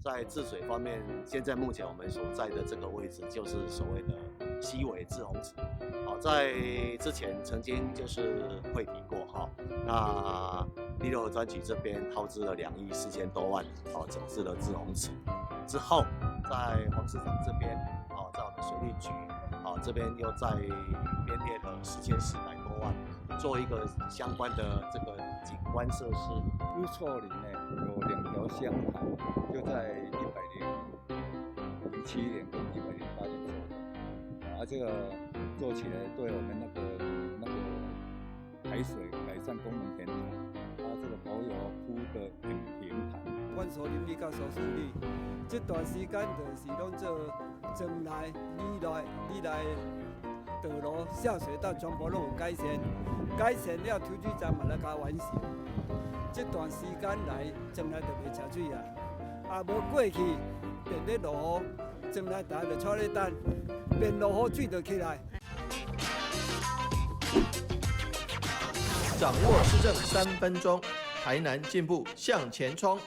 在治水方面，現在目前我們所在的這個位置就是所謂的溪尾滯洪池。好，在之前曾經就是會提過哈。那第六專區這邊投資了2億4千多萬，哦，整治了滯洪池。之後，在黃市長這邊，哦，在我們水利局，哦，這邊又再編列了4400多萬，做一個相關的這個景觀設施。烏厝林呢有兩條箱涵，就在107年跟108年做的，啊，這個做起來對我們那個排水改善功能很好，它這個柏油鋪得很平坦。阮蘇林里佮蘇樹里，這段時間就是攏做庄內、里內、里內道路、下水道全部攏有改善，改善了抽水站嘛來共完成。這段時間來，庄內就袂食水啊，啊無過去變咧落雨，庄內逐个就坐咧等，變落雨水就起來。掌握市政3分鐘，台南進步向前衝。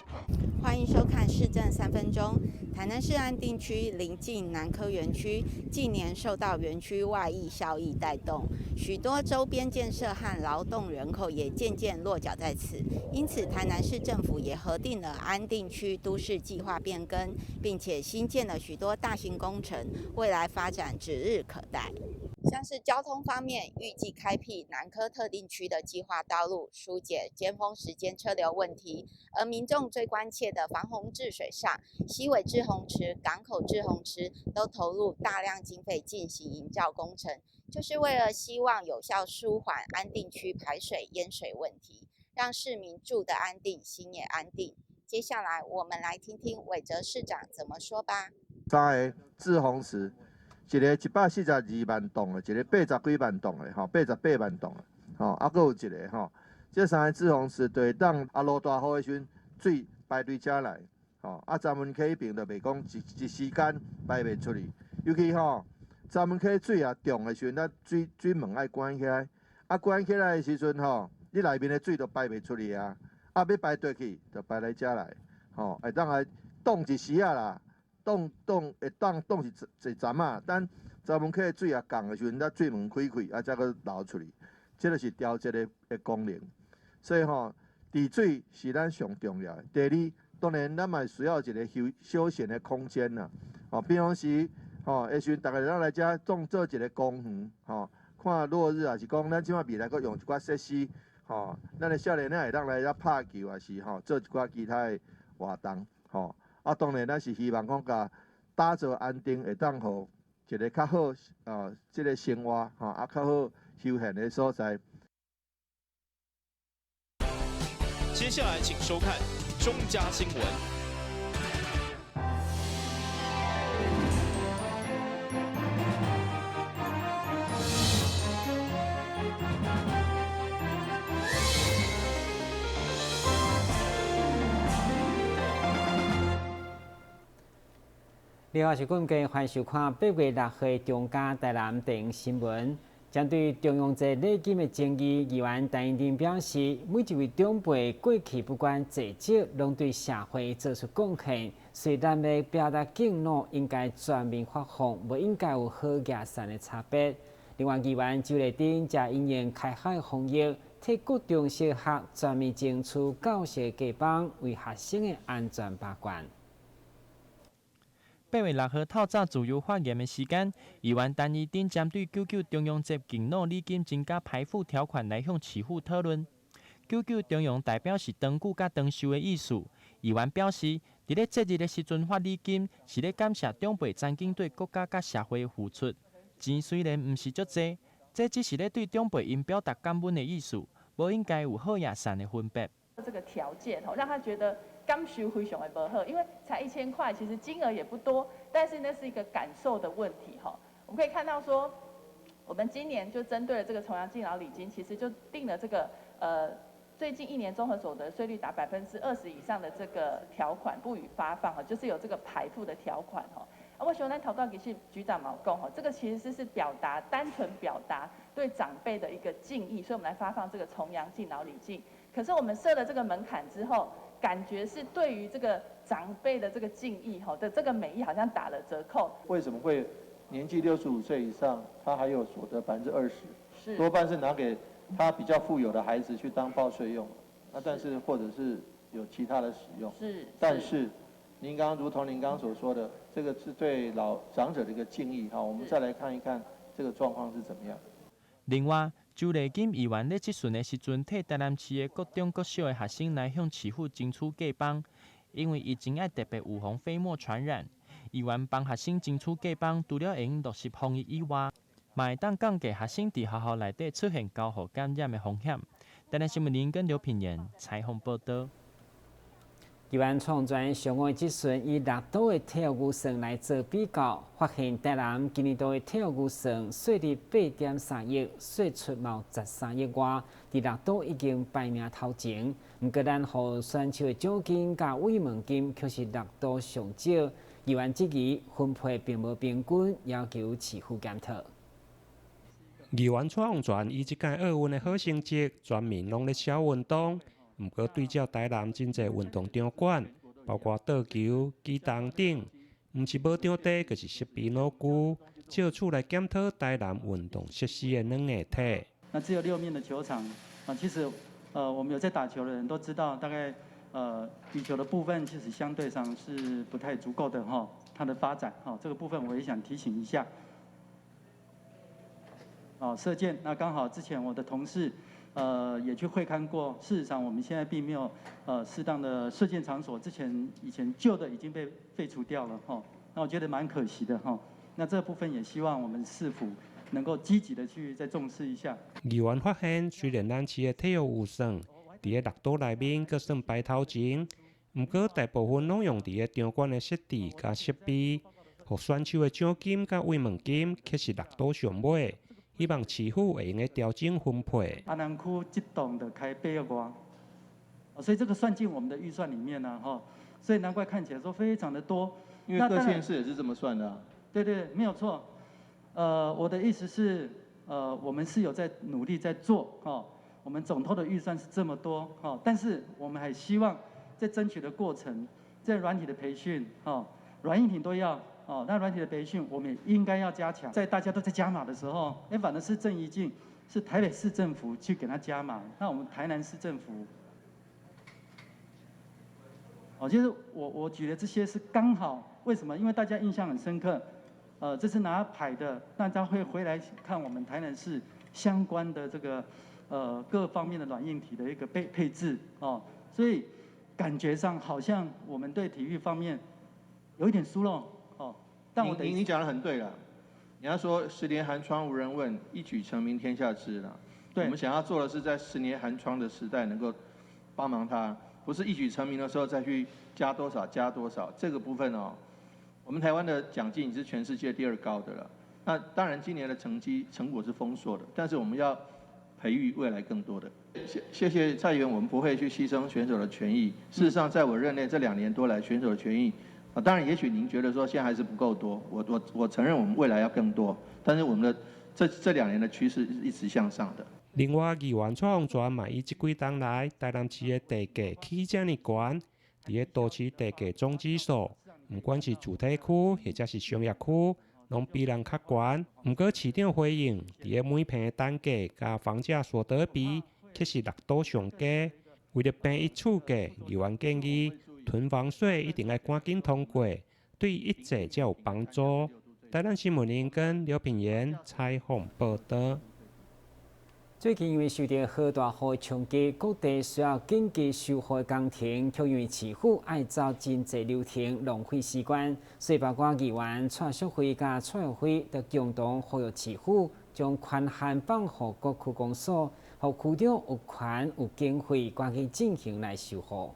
歡迎收看市政三分鐘。台南市安定區鄰近南科園區，近年受到園區外溢效益帶動，許多周邊建設和勞動人口也漸漸落腳在此。因此，台南市政府也核定了安定區都市計劃變更，並且新建了許多大型工程，未來發展指日可待。像是交通方面，預計開闢南科特定區的計劃道路，疏解尖峰時間車流問題。而民眾最關切的防洪治水上，溪尾滯洪池、港口滯洪池都投入大量經費進行營造工程，就是為了希望有效舒緩安定區排水淹水問題，讓市民住得安定，心也安定。接下來我們來聽聽韋哲市長怎麼說吧。三個滯洪池。一個142萬噸的，一個80幾萬噸的，吼，88萬噸的，吼，啊，閣有一個吼，這三个滯洪池就會當啊落大雨的時陣，水排對遮來，吼，啊，閘門溪彼爿就袂講一時間排袂出去，尤其吼，閘門溪水也重的時陣，咱水門愛關起來，啊，關起來的時陣吼，你內面的水就排袂出去啊，啊，欲排佗去就排來遮來，吼，會當來擋一時仔啦。擋擋會當擋是一陣仔，等閘門溪的水也降的時陣，才水門開開，啊，才閣流出去。這個是調節的功能。所以吼，治水是咱上重要的。第二，當然咱嘛需要一個休閒的空間啦。吼，比方時，吼，彼時陣逐家咱來遮當做一個公園，吼，看落日，抑是講咱這擺未來閣用一寡設施，吼，咱的少年仔會當來遮拍球，抑是吼做一寡其他的活動，吼。啊，當然，咱是希望講，共打造安定，會當予一個較好啊，這個生活吼，啊，較好休閒的所在。接下來，請收看中嘉新聞。另外是今日歡迎收看8月6號中嘉台南電視新聞。針對重陽節禮金的爭議，議員陳怡貞表示，每一位長輩過去不管濟少，攏對社會做出貢獻。雖然欲表達敬老，應該全面發放，無應該有好額善的差別。另外，議員周麗珍則因應開學的防疫，替各中小學全面爭取教師加班，為學生的安全把關。8月6號透早自由發言的時間，議員陳怡貞針對九九重陽節敬老禮金增加排富條款來向市府討論。九九重陽代表是長久佮長壽的意思。議員表示，佇咧節日的時陣發禮金，是咧感謝長輩曾經對國家佮社會的付出。錢雖然毋是足濟，這只是咧對長輩𪜶表達感恩的意思，無應該有好抑善的分別。這個條件吼，讓他覺得感受非常的無好，因為才1000塊，其實金額也不多，但是那是一個感受的問題哈。我們可以看到說，我們今年就針對了這個重陽敬老禮金，其實就定了這個最近一年綜合所得稅率達20%以上的這個條款不予發放哈，就是有這個排富的條款哈。啊，我想咱頭拄其實局長嘛有講吼，這個其實是表達單純表達對長輩的一個敬意，所以我們來發放這個重陽敬老禮金。可是我們設了這個門檻之後，感覺是對於這個長輩的這個敬意吼的這個美意，好像打了折扣。為什麼會年紀65歲以上，他還有所得20%？多半是拿給他比較富有的孩子去當報稅用，那但是或者是有其他的使用。但是您剛如同您剛剛所說的，這個是對老長者的一個敬意哈。我們再來看一看這個狀況是怎麼樣。另外，周麗金議員咧質詢的時陣，替台南市的國中、國小的學生來向市府爭取過放，因為疫情愛特別預防飛沫傳染。議員幫學生爭取過放，除了會用落實防疫以外，嘛會當降低學生佇學校內底出現交互感染的風險。台南新聞林跟劉品言採訪報導。議員創全上午質詢以六都的體育預算來做比較，發現台南今年度的體育預算稅入8.3億，稅出嘛13億外，佇六都已經排名頭前。毋過咱予選手的獎金佮慰問金卻是六都上少。議員質疑分配並無平均，要求市府檢討。議員蔡旺泉以這屆奧運的好成績，全民攏咧痟運動。毋過對照台南真濟運動場館，包括桌球、機動等，毋是無場地，就是設備老舊，藉此來檢討台南運動設施的軟硬體。那只有六面的球場啊，其實我們有在打球的人都知道，大概羽球的部分其實相對上是不太足夠的哈，它的發展哈，這個部分我也想提醒一下。哦，射箭，那剛好之前我的同事也去會勘過，事實上我們現在並沒有適當的射箭場所，之前以前舊的已經被廢除掉了哈，那我覺得蠻可惜的哈。那這部分也希望我們市府能夠積極的去再重視一下。議員發現，雖然咱市的體育預算佇咧六都內面閣算排頭前，毋過大部分攏用佇咧場館的設置佮設備，予選手的獎金佮慰問金卻是六都上尾。希望市府會用得調整分配。阿南區這棟的開8億外，所以這個算進我們的預算裡面呢，哈，所以難怪看起來說非常的多。因為各縣市也是這麼算的啊。對對，沒有錯。我的意思是，我們是有在努力在做，哈，我們總統的預算是這麼多，哈，但是我們還希望在爭取的過程，在軟體的培訓，哈，軟硬體都要。哦，那軟體的培訓我們也應該要加強，在大家都在加碼的時候，哎，反而是鄭怡靜，是台北市政府去給他加碼，那我們台南市政府，哦，就是我舉的這些是剛好，為什麼？因為大家印象很深刻，這次拿牌的，大家會回來看我們台南市相關的這個各方面的軟硬體的一個配置哦，所以感覺上好像我們對體育方面有一點疏漏。你講得很對了，你要說十年寒窗無人問，一舉成名天下知了。對，我們想要做的是在十年寒窗的時代能夠幫忙他，不是一舉成名的時候再去加多少加多少。這個部分哦，我們台灣的獎金已是全世界第二高的了。那當然今年的成績成果是豐碩的，但是我們要培育未來更多的。謝謝蔡議員，我們不會去犧牲選手的權益。事實上，在我任內這2年多來，選手的權益。啊，當然，也許您覺得說現在還是不夠多，我承認我們未來要更多，但是我們的這2年的趨勢是一直向上的。另外，議員蔡旺泉嘛，以這幾冬來台南市的地價起遮爾懸，佇咧都市地價總指數，毋管是住宅區或者是商業區，攏比人較懸。毋過市長回應，佇咧每坪的單價佮房價所得比，卻是六都上低。為著平抑厝價，議員建議囤房稅一定愛趕緊通過，對一切才有幫助。台南新聞林跟劉品言採訪報導。最近因為受著豪大雨衝擊，各地需要緊急修復工程，卻因為市府愛走真濟流程，浪費時間，所以包括議員蔡淑慧佮蔡玉輝都共同呼籲市府將權限放予各區公所，予區長有權有經費，趕緊進行來修復。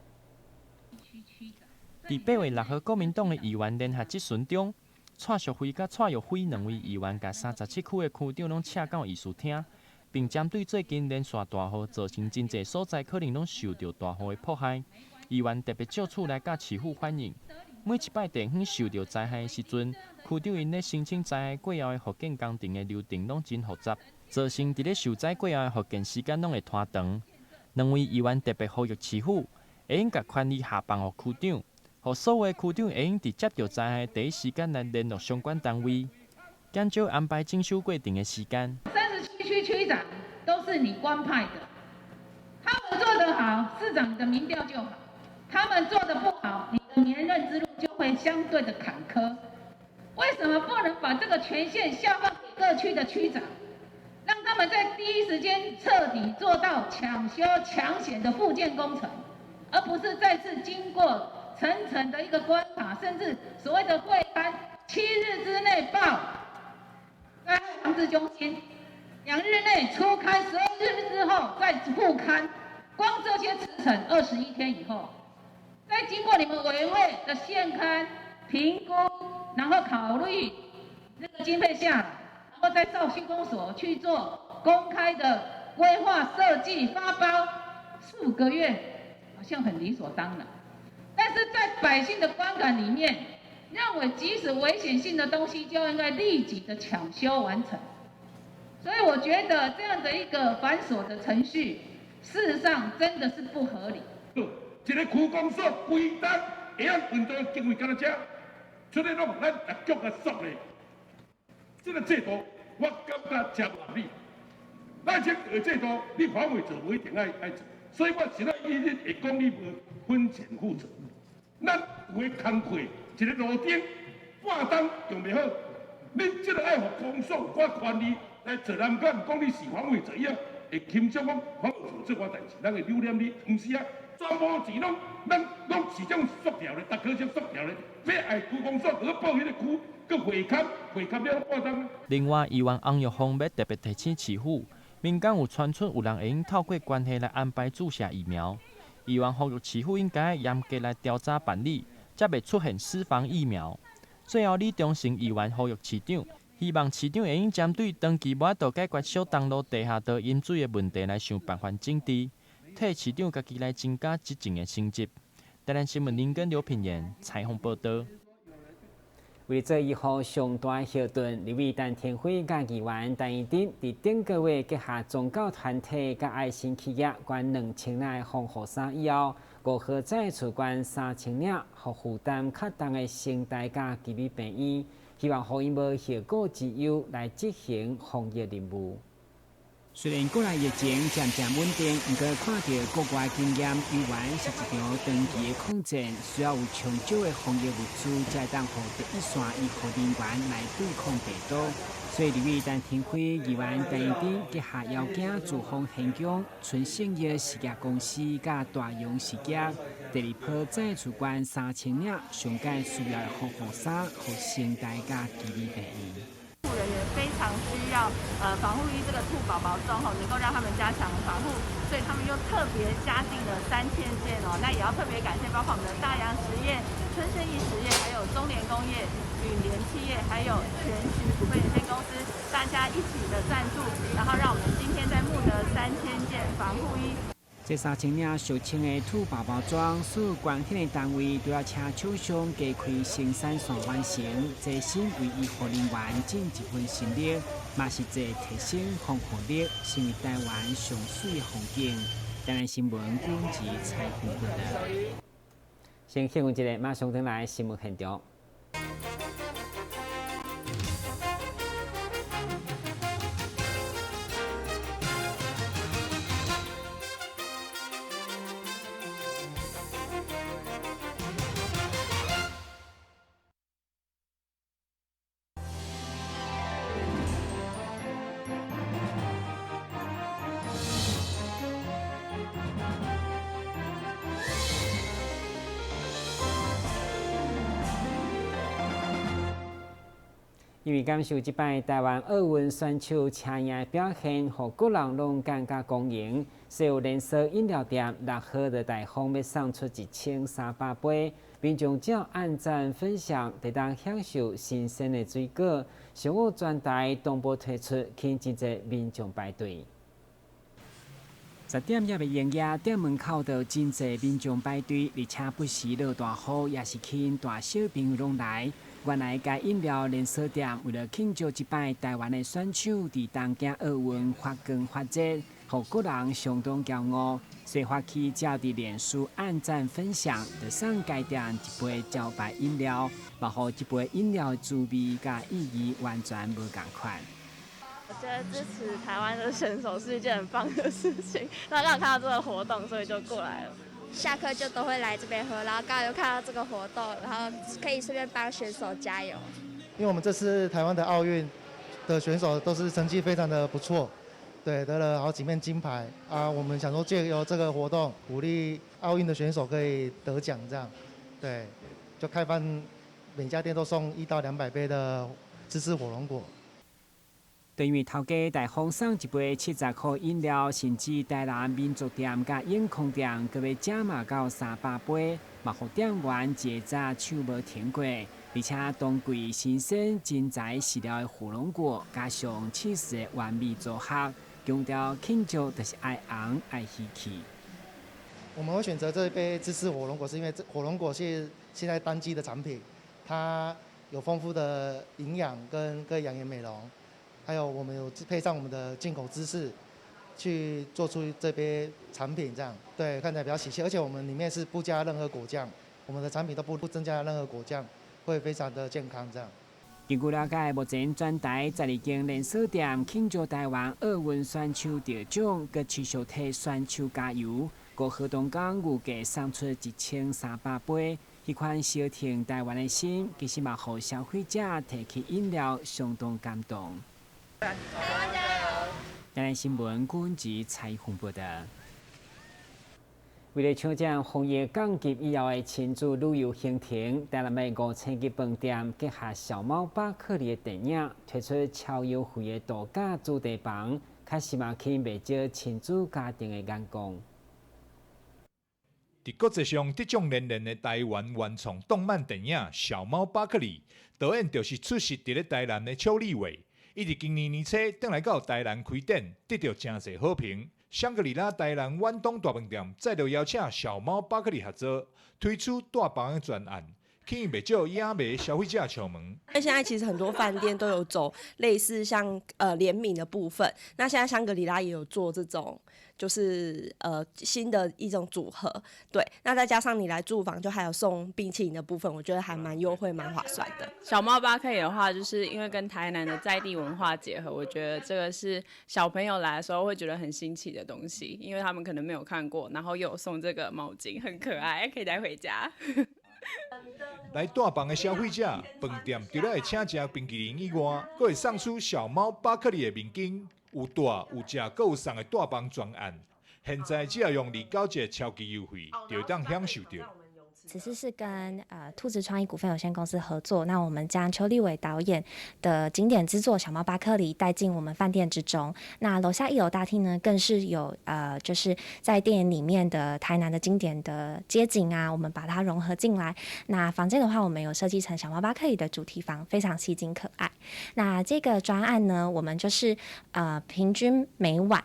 佇8月6號，國民黨的議員聯合質詢中，蔡淑慧佮蔡玉輝兩位議員，共37區的區長攏請到議事廳。並針對最近連續大雨造成真濟所在可能攏受著大雨的迫害，議員特別借此來佮市府反映，每一擺地方受著災害的時陣，區長𪜶咧申請災害過後的復建工程的流程攏真複雜，造成佇咧受災過後的復建時間攏會拖長。兩位議員特別呼籲市府，會用共權利下放予區長，予所有區長會用佇接著災害第一時間來聯絡相關單位，減少安排整修過程的時間。37區區長都是你官派的，他們做得好，市長的民調就好；他們做得不好，你的連任之路就會相對的坎坷。為什麼不能把這個權限下放給各區的區長，讓他們在第一時間徹底做到搶修搶險的復建工程，而不是再次經過層層的一個關卡，甚至所謂的會勘7日之內報災害防治中心，2日內初勘，12日之後再復勘，光這些時程21天以後，再經過你們委員會的現勘評估，然後考慮那個經費下來，然後再到區公所去做公開的規劃設計發包，4、5個月，好像很理所當然。但是在百姓的觀感裡面，認為即使危險性的東西就應該立即的搶修完成。所以我覺得這樣的一個繁瑣的程序，事實上真的是不合理。一個區公所規單會曉運作經費敢若這，出來攏咱逐局來索咧。這個制度我感覺真不合理。咱這個制度你反為做，無一定愛做，所以我實在一日會講你無分錢負責。咱有的工課一個路燈半冬用袂好，你這個愛予公所有寡權利來做，人家毋講你是反為做，伊啊會輕鬆講反為做這寡代誌，咱會留念你，毋是啊？全部錢攏咱攏是這種塑條咧，逐科種塑條咧，欲愛區公所閣報彼個區，閣會勘，會勘了半冬。另外，議員翁玉鳳欲特別提醒市府，民間有傳出有人會用透過關係來安排注射疫苗，議員呼籲市府應該嚴格來調查辦理，才袂出現私房疫苗。最後，李忠誠議員呼籲市長，希望市長會用針對長期無法度解決小東路地下道飲水的問題來想辦法整治。替市長家己來增加執政的成績。台南新聞林根劉品言採訪報導。為做醫護上大後盾，立委陳亭妃佮議員陳怡貞佇頂個月結合宗教團體佮愛心企業捐2000領的防護衫以後，5號再次捐3000領，予負擔較重的成大佮基美病院，希望予𪜶無後顧之憂來執行防疫任務。雖然國內疫情漸漸穩定，毋過看著國外經驗，猶原是一場長期的抗戰，需要有充足的防疫物資，才會當予第一線醫護人員來對抗病毒。所以，立委陳亭妃、議員陳怡貞結合邀請自風現疆、春盛業事業公司佮大洋事業，第二波再次捐3000領上蓋需要的防護衫，予成大佮基美病院。人員非常需要防護衣，這個兔寶寶裝吼，能夠讓他們加強防護，所以他們又特別加訂了3000件哦。那也要特別感謝包括我們的大洋實業、春盛益實業，還有中聯工業、允聯企業，還有全局股份有限公司，大家一起的贊助，然後讓我們今天在募得3000件防護衣。這3000領俗稱的兔寶寶裝，所有捐獻的單位都要請廠商加開生產線完成，齊心為醫護人員盡一份心力，嘛是濟提升防護力，成為台灣上媠的風景。台南新聞郭文吉採訪報導。先休困一下，馬上轉來新聞現場。因為感受這擺台灣奧運選手車贏的表現，予國人攏感覺光榮。所有連鎖飲料店6號就大方欲送出1300杯，民眾只要按讚分享，就當享受新鮮的水果。上午全台同步推出，吸引真濟民眾排隊。10點猶未營業，店門口就真濟民眾排隊，而且不時落大雨，也是吸引大小朋友攏來。原來該飲料連鎖店為了慶祝這擺台灣的選手佇東京奧運發光發熱，予予國人相當驕傲。所以發起者佇臉書按讚分享，就送該店一杯招牌飲料，嘛予這杯飲料的滋味佮意義完全無仝款。我覺得支持台灣的選手是一件很棒的事情，那剛好看到這個活動，所以就過來了。下課就都會來這邊喝，然後剛好又看到這個活動，然後可以順便幫選手加油。因為我們這次台灣的奧運的選手都是成績非常的不錯，對，得了好幾面金牌啊。我們想說借由這個活動鼓勵奧運的選手可以得獎，這樣，對，就開放每家店都送1到200杯的芝士火龍果。對因為頭家大方送一杯70箍飲料，甚至台南民族店佮永康店，閣欲加碼到300杯，嘛予店員一早手無停過。而且當季新鮮真材實料的火龍果，加上起司的完美組合，強調慶祝就是愛紅愛喜氣。我們會選擇這一杯芝士火龍果，是因為這火龍果是現在當季的產品，它有豐富的營養跟可以養顏美容。還有我們有配上我們的進口芝士，去做出這杯產品，這樣對看起來比較喜氣，而且我們裡面是不加任何果醬，我們的產品都不增加任何果醬，會非常的健康。這樣。根據了解，目前全台12間連鎖店慶祝台灣奧運選手得獎，閣持續替選手加油。五號東港預計送出1300杯，彼款相挺台灣的心，其實嘛，予消費者提起飲料相當感動。台灣加油！台南新聞阮吉采訪報道。為了搶佔防疫降級以後的親子旅遊行程，台南的五星級飯店結合小貓巴克利的電影，推出超優惠的度假主題房，確實嘛吸引袂少親子家庭的眼光。佇國際上得獎連連的台灣原創動漫電影《小貓巴克利》，導演就是出世佇咧台南的邱立偉。伊佇今年年初轉來到台南開店，得著誠濟好評。香格里拉台南遠東大飯店再度邀請小貓巴克利合作，推出大房的專案，吸引袂少影迷消費者敲門。那現在其實很多飯店都有走類似像聯名的部分，那現在香格里拉也有做這種，就是新的一種組合，對。那再加上你來住房，就還有送冰淇淋的部分，我覺得還蠻優惠、蠻划算的。小貓巴克利的話，就是因為跟台南的在地文化結合，我覺得這個是小朋友來的時候會覺得很新奇的東西，因為他們可能沒有看過，然後又有送這個毛巾，很可愛，可以帶回家。來帶房的消費者，飯店除了會請食冰淇淋以外，閣會送出小貓巴克利的面巾，有帶有食，閣有送的帶房專案。現在只要用29折超級優惠，就會當享受著。此次是跟兔子創意股份有限公司合作，那我們將邱立偉導演的經典之作《小貓巴克利》帶進我們飯店之中。那樓下一樓大廳呢，更是有就是在電影裡面的台南的經典的街景啊，我們把它融合進來。那房間的話，我們有設計成小貓巴克利的主題房，非常吸睛可愛。那這個專案呢，我們就是平均每晚，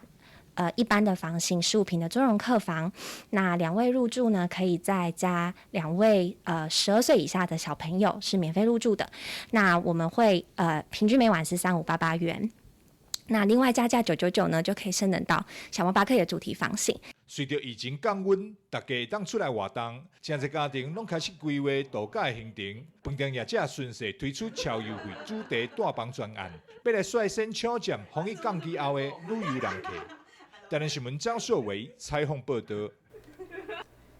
一般的房型15坪的尊榮客房，那兩位入住呢，可以再加2位12歲以下的小朋友是免費入住的。那我們會平均每晚是3588元，那另外加價999呢，就可以升等到小貓巴克利的主題房型。隨著疫情降溫，大家會當出來活動，誠濟家庭攏開始規劃度假的行程。飯店業者順勢推出超優惠主題帶房專案，欲來率先搶佔防疫降級後的旅遊人客。台南新聞張碩維採訪報道。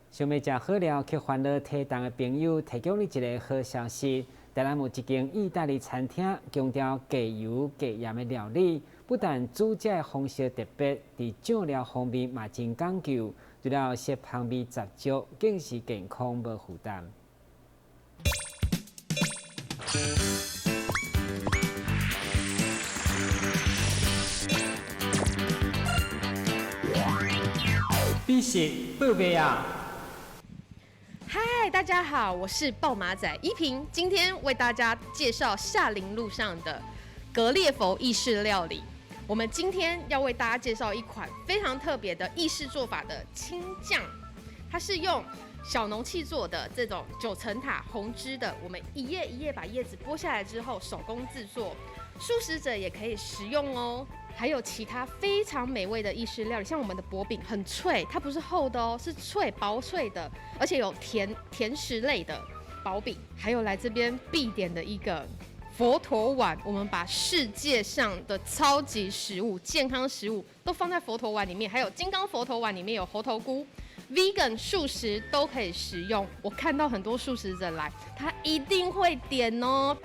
想欲食好料去煩惱體重的朋友，提供你一个好消息：台南有一間義大利餐廳，強調低油低鹽的料理，不但煮食的方式特別，佇醬料方面嘛真講究，除了色香味十足，更是健康無負擔。美食報未啊！嗨，大家好，我是報馬仔依萍，今天為大家介紹夏林路上的格列佛意式料理。我們今天要為大家介紹一款非常特別的意式做法的青醬，它是用小農契作的這種九層塔紅汁的，我們一葉一葉把葉子剝下來之後，手工製作，素食者也可以食用哦。还有其他非常美味的意式料理，像我们的薄饼很脆，它不是厚的哦，是脆薄脆的，而且有甜食类的薄饼，还有来这边必点的一个佛陀碗，我们把世界上的超级食物、健康食物都放在佛陀碗里面，还有金刚佛陀碗里面有猴头菇。vegan 素食都可以食用，我看到很多素食者来，他一定会点哦。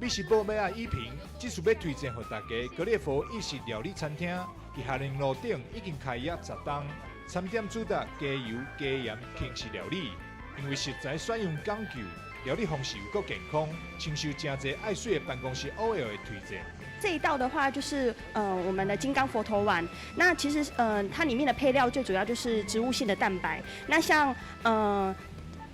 美食报尾仔依萍，这次欲推荐予大家格列佛意式料理餐厅，伫下林路顶已经开业10冬，餐点主打低油、低盐轻食料理，因为食材选用讲究，料理方式又阁健康，深受诚济爱媠的办公室 OL 的推荐。这一道的话就是我们的金刚佛陀碗，那其实它里面的配料最主要就是植物性的蛋白。那像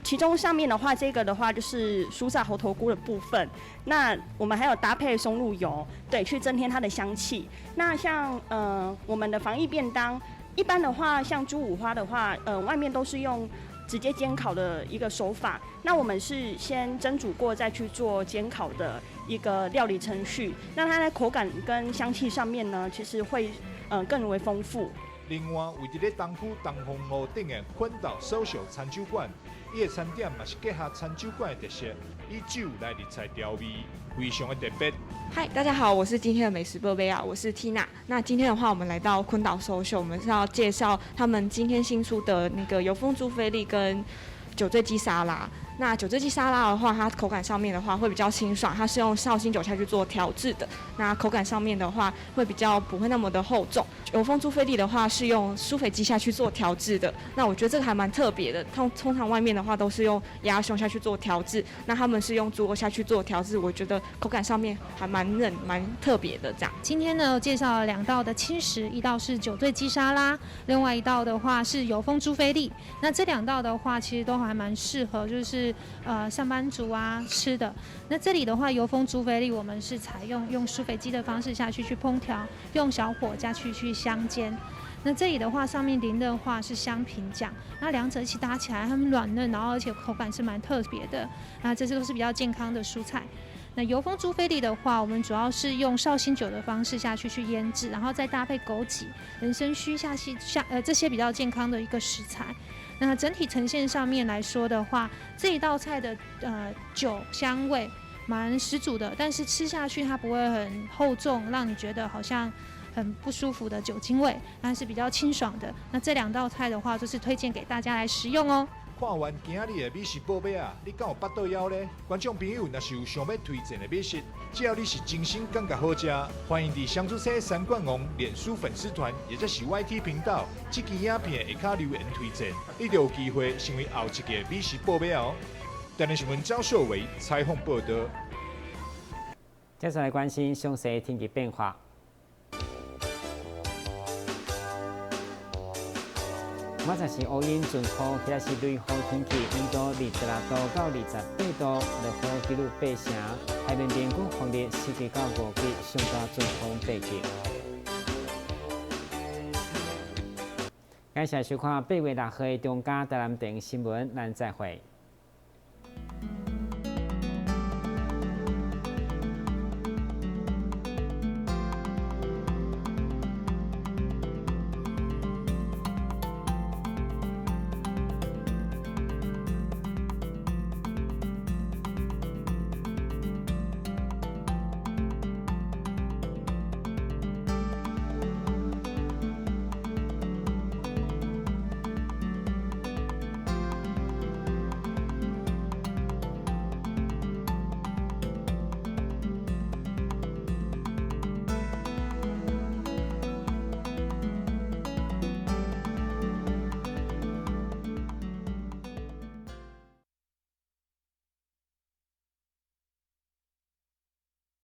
其中上面的话，这个的话就是酥炸猴头菇的部分。那我们还有搭配松露油，对，去增添它的香气。那像我们的防疫便当，一般的话像猪五花的话，外面都是用直接煎烤的一个手法，那我们是先蒸煮过再去做煎烤的一个料理程序，那它在口感跟香气上面呢，其实会更为丰富。另外，位伫咧东区东风路顶的昆岛 social 餐酒馆，伊的餐点嘛是结合餐酒馆的特色，以酒来入菜调味，非常的特别。嗨，大家好，我是今天的美食报尾仔，我是 Tina。那今天的话，我们来到昆岛 social，我们是要介绍他们今天新出的那个油封猪菲力跟酒醉鸡沙拉。那酒醉鸡沙拉的话，它口感上面的话会比较清爽，它是用绍兴酒下去做调制的。那口感上面的话会比较不会那么的厚重。油封猪菲力的话是用舒肥鸡下去做调制的。那我觉得这个还蛮特别的。通常外面的话都是用鸭胸下去做调制，那他们是用猪肉下去做调制，我觉得口感上面还蛮嫩、蛮特别的这样。今天呢，介绍了2道的轻食，一道是酒醉鸡沙拉，另外一道的话是油封猪菲力。那这2道的话，其实都还蛮适合，就是上班族啊吃的。那这里的话，油封猪菲力我们是采用用舒肥鸡的方式下去烹调，用小火下去香煎。那这里的话，上面淋的话是香品酱，那两者一起搭起来，它们软嫩，然后而且口感是蛮特别的。那这些都是比较健康的蔬菜。那油封猪菲力的话，我们主要是用绍兴酒的方式下去腌制，然后再搭配枸杞、人参须下去下这些比较健康的一个食材。那整体呈现上面来说的话，这一道菜的酒香味蛮十足的，但是吃下去它不会很厚重，让你觉得好像很不舒服的酒精味，那是比较清爽的。那这2道菜的话，就是推荐给大家来食用哦。看完今仔日的美食报尾仔，你敢有腹肚枵咧？观众朋友若是有想欲推荐的美食，只要你是真心感觉好食，欢迎伫双主车三冠王脸书粉丝团，或者是 YT 频道，这支影片下跤留言推荐，你就有机会成为后一个美食报尾仔哦。台南新闻张秀维采访报道。接下来关心详细天气变化。马上是乌云转雨，或者是雷雨天气，温度26度到28度，落雨几率8成。海面平均风力4级到5级，上大阵风8级。感谢收看8月6号的中嘉台南电新闻，咱再会。